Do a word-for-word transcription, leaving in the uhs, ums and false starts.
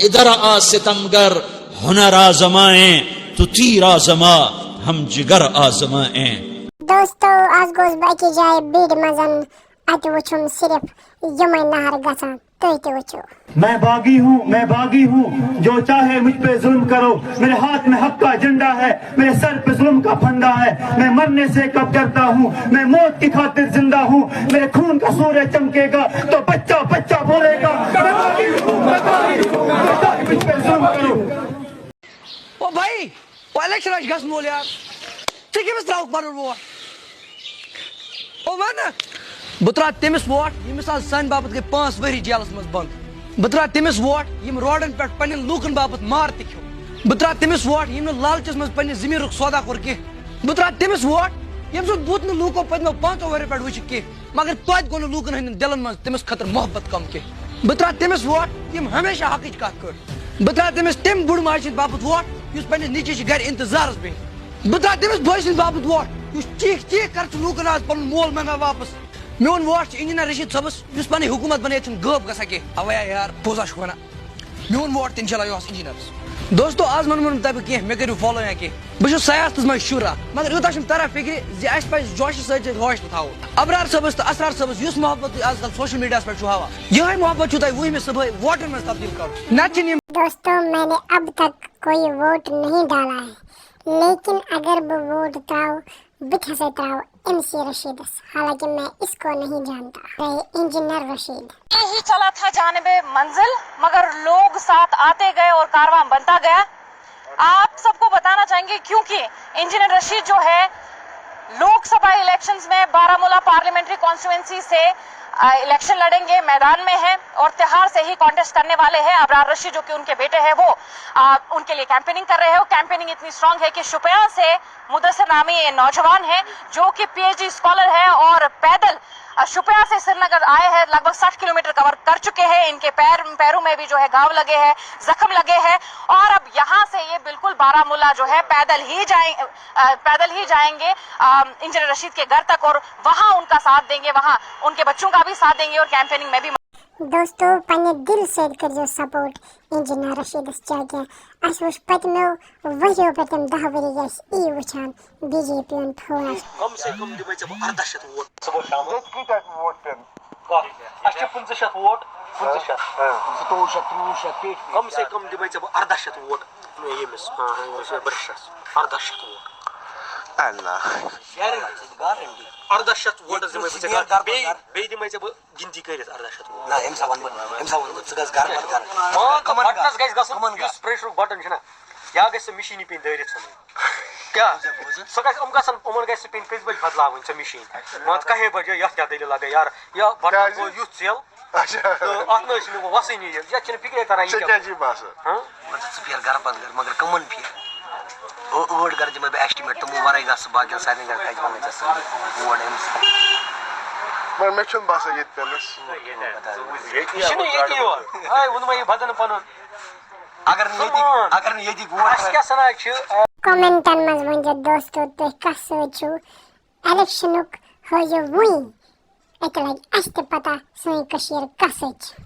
ادھر آ ستمگر، ہنر آزمائیں، تو تیر آزما، ہم جگر آزمائیں۔ دوستو، آز گوس بہٕ أکِس جایہِ بیٖڑِ منٛز، اَتہِ وُچھُم صرف یِمَے نہر گژھان، تُہۍ تہِ وُچھِو۔ میں باغی ہوں، میں باغی ہوں، جو چاہے مجھ پہ ظلم کرو، میرے ہاتھ میں حق کا جھنڈا ہے، میرے سر پہ ظلم کا پھندا ہے، میں مرنے سے کب ڈرتا ہوں، میں موت کی خاطر زندہ ہوں، میرے خون کا سورج چمکے گا تو بچہ بچہ بولے گا، میں باغی ہوں، میں باغی ہوں، جو چاہے مجھ پہ ظلم کرو۔ او بھائی، او الیکشن آسہِ گژھن وول یار، ژٕ کٔمِس ترٛاوکھ پنُن ووٹ؟ او وَن نہ، بہٕ ترٛاوٕ تٔمِس ووٹ ییٚمِس آز سانہِ باپتھ گٔے پانٛژھ ؤری جیلَس منٛز بنٛد۔ بہٕ ترٛاوٕ تٔمِس ووٹ ییٚمۍ روڈَن پٮ۪ٹھ پنٛنٮ۪ن لوٗکَن باپتھ مار تہِ کھیوٚو۔ بہٕ ترٛاوٕ تٔمِس ووٹ ییٚمۍ نہٕ لالچَس منٛز پنٛنہِ زٔمیٖنُک سودا کوٚر کینٛہہ۔ بہٕ ترٛاوٕ تٔمِس ووٹ ییٚمۍ سُنٛد بُتھ نہٕ لوٗکو پٔتمیو پانٛژو ؤریو پٮ۪ٹھ وٕچھِ کینٛہہ۔ مگر توتہِ گوٚو نہٕ لوٗکن ہٕنٛدٮ۪ن دِلن منٛز تٔمِس خٲطرٕ محبت کم کینٛہہ۔ بہٕ ترٛاوٕ تٔمِس ووٹ ییٚمۍ ہمیشہ حقٕچ کتھ کٔر۔ بہٕ ترٛاوٕ تٔمِس تٔمۍ بُڈٕ ماجہِ ہٕنٛدِ باپتھ ووٹ یُس پننِس نیٚچوِس چھِ گرِ انتظارس بِہِتھ۔ بہٕ ترٛاوٕ تٔمِس بٲے سٕنٛدِ باپتھ ووٹ یُس چیٖکھ چیٖکھ کران چھُ لوٗکن آز پنُن مول منٛگان واپس۔ میون ووٹ چھُ انجینئر رشید صٲبس یُس پنٕنۍ حکوٗمت بنٲیِتھ چھُنہٕ غٲب گژھان کینٛہہ۔ اوے یار، پوٚز ہا چھُ ونان۔ میون ووٹ تہِ انشاءاللہ یہِ آسہِ انجینئرس۔ دوستو، آز ونہٕ بہٕ نہٕ تۄہہِ بہٕ کینٛہہ، مےٚ کٔرِو فالو یا کینٛہہ۔ بہٕ چھُس سیاستس منٛز شُر اکھ، مگر یوٗتاہ چھُم تران فکرِ زِ اَسہِ پَزِ جوشہٕ سۭتۍ سۭتۍ ہوش تہِ تھاوُن۔ ابرار صٲبس تہٕ اسرار صٲبس یُس محبت تُہۍ آز کل سوشل میڈیاہس پٮ۪ٹھ چھِو ہاوان، یِہوٚے محبت چھُو تۄہہِ وُہمہِ صبحٲے ووٹن منٛز تبدیٖل کرُن۔ نتہٕ چھِنہٕ یِم دوستو، میں نے اب تک کوئی ووٹ نہیں ڈالا ہے، لیکن اگر بہٕ ووٹ ترٛاوٕ، بہٕ تہِ ہسا ترٛاوٕ ایم سی رشیدس، حالانکہ میں اس کو نہیں جانتا۔ A engineer Rashid. ہی چلا تھا جانب منزل، مگر لوگ ساتھ آتے گئے اور کارواں بنتا گیا۔ آپ سب کو بتانا چاہیں گے، کیونکہ انجینئر رشید جو ہے، لوک سبھا الیکشنز میں بارہ ملا پارلیمنٹری کانسٹیٹوئنسی سے، آ، الیکشن لڑیں گے، میدان میں ہیں اور تہاڑ سے ہی کانٹیسٹ کرنے والے ہیں۔ ابرار رشید جو کہ ان کے بیٹے ہیں، وہ، آ، ان کے لیے کیمپیننگ کر رہے ہیں۔ وہ کیمپیننگ اتنی اسٹرانگ ہے کہ شوپیاں سے مدثر نامی یہ نوجوان ہے، جو کہ پی ایچ ڈی اسکالر ہے اور پیدل، آ، شوپیاں سے سرینگر آئے ہیں، لگ بھگ ساٹھ کلومیٹر کور کر چکے ہیں۔ ان کے پیر، پیروں میں بھی جو ہے گھاؤ لگے ہیں، زخم لگے ہیں اور اب یہاں سے یہ بالکل بارہ ملا جو ہے پیدل ہی جائیں، آ، پیدل ہی جائیں گے، آ، انجینئر رشید کے گھر تک اور وہاں ان کا ساتھ دیں گے، وہاں ان کے بچوں کا بھی ساتھ دیں گے اور کیمپیننگ میں بھی۔ دوستو، پننہِ دِلہٕ سۭتۍ کٔرۍزیو سپورٹ انجینئر رشیدس، کیٛازِ اَسہِ وٕچھ پٔتمیو ؤریو پٮ۪ٹھ تِم دَہ ؤری گٔے اَسہِ یی وٕچھان بی جے پی ہُنٛد فوج۔ کم سے کم دِمے ژےٚ بہٕ ارداہ شیٚتھ ووٹ۔ صبح شام۔ ژےٚ کۭتیٛاہ ووٹ پٮ۪ن؟ کَتھ؟ اَسہِ چھِ پٕنٛژٕہ شیٚتھ ووٹ۔ پٕنٛژٕہ شیٚتھ۔ ہاں۔ زٕتووُہ شیٚتھ، ترٛوٚوُہ شیٚتھ، پیٚٹھۍ۔ کم سے کم دِمے ژےٚ بہٕ ارداہ شیٚتھ ووٹ۔ ییٚمِس، آ، ییٚمِس برشس۔ ارداہ شیٚتھ ووٹ۔ اللہ۔ Guarantee, guarantee. ارداہ شیٚتھ ووٹس دِمے بہٕ ژےٚ۔ ییٚتہِ چھِ گرٕ پتہٕ بیٚیہِ، گرٕ۔ بیٚیہِ دِمے ژےٚ بہٕ گِنتی کٔرِتھ ارداہ شیٚتھ ووٹ۔ نہ، أمِس ہا وَنہٕ بہٕ، أمِس ہا وَنہٕ بہٕ، ژٕ گژھ گرٕ پتہٕ گرٕ۔ مان ژٕ کٕمَن گرٕ؟ بٹنَس گژھِ گژھُن، کٕمَن گرٕ؟ یُس پریشرُک بٹن چھُنہ، یا گژھِ سۄ مِشیٖنی پیٚنۍ دٲرِتھ ژھٕنٕنۍ۔ کیٛاہ؟ بوٗزِو، بوٗزِو۔ سۄ گژھِ، یِم گژھن، یِمَن گژھِ سۄ پیٚنۍ کٔژِ بجہِ بدلاوٕنۍ، سۄ مِشیٖن؟ مان ژٕ کَہے بجہِ، یَتھ کیٛاہ دٔلیٖلہ گٔے یارٕ؟ یا بٹن کیٛازِ؟ گوٚو یُتھ ژیل۔ اچھا۔ تہٕ اَتھ نہ حظ چھِنہٕ وۄنۍ وَسٲنی یہِ۔ یَتھ چھِنہٕ فِکرے تَران یہِ ژےٚ کیٛاہ۔ کیٛاہ چھُے باسان؟ ہاں؟ مطلب، ژٕ پھیر گرٕ پتہٕ گرٕ، مگر کٕمَن پھیر؟ ٲ-، ٲٹھ گرٕ دِمے بہٕ ایسٹِمیٹ، تِمو ورٲے گژھ ژٕ باقین سارنٕے گرٕ، کَتہِ وَنَے ژےٚ سُہ ووٹ أمِس؟ مگر مےٚ چھُنہٕ باسان ییٚتہِ پٮ۪نَس۔ یہِ چھُنہٕ ییٚتی یوت۔ ہاے، ووٚنمَے یہِ بدن پَنُن۔ اگر نہٕ ییٚتہِ، مان۔ اگر نہٕ ییٚتہِ ووٹ اَسہِ کیٛاہ سَنا چھِ؟ کمنٹن منٛز ؤنۍ زیو دوستو، تُہۍ کَس سۭتۍ چھِو؟ الیکشنُک ہٲیِو وٕنۍ، اَتہِ لَگہِ اَسہِ تہِ پَتہ سٲنۍ کٔشیٖر کَس سۭتۍ چھِ۔